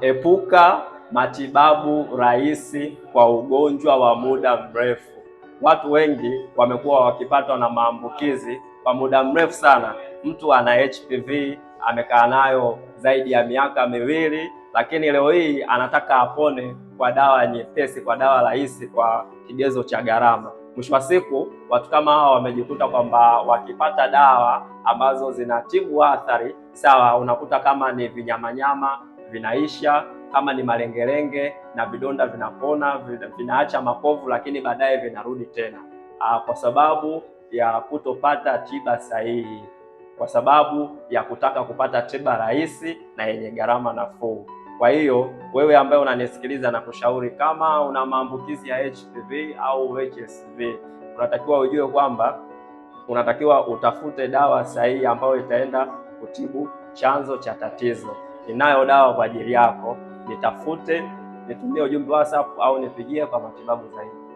Epuka matibabu rahisi kwa ugonjwa wa muda mrefu. Watu wengi wamekuwa wakipatwa na maambukizi kwa muda mrefu sana. Mtu ana HPV amekaa nayo zaidi ya miaka 2, lakini leo hii anataka apone kwa dawa nyepesi, kwa dawa rahisi, kwa kigezo cha gharama. Mwisho wa siku watu kama hawa wamejikuta kwamba wakipata dawa ambazo zinatibu athari sawa, unakuta kama ni vinyamanyama vinaisha, kama ni malengelenge na vidonda vinapona, vinaacha makovu, lakini baadaye vinarudi tena, kwa sababu ya kutopata tiba sahihi, kwa sababu ya kutaka kupata tiba rahisi na yenye gharama nafuu. Kwa hiyo wewe ambaye unanisikiliza na kushauri, kama una maambukizi ya HPV au HSV, unatakiwa ujue kwamba unatakiwa utafute dawa sahihi ambayo itaenda kutibu chanzo cha tatizo. Ninayo dawa kwa ajili yako, nitafute, nitumie ujumbe WhatsApp au nipigie kwa matibabu zaidi.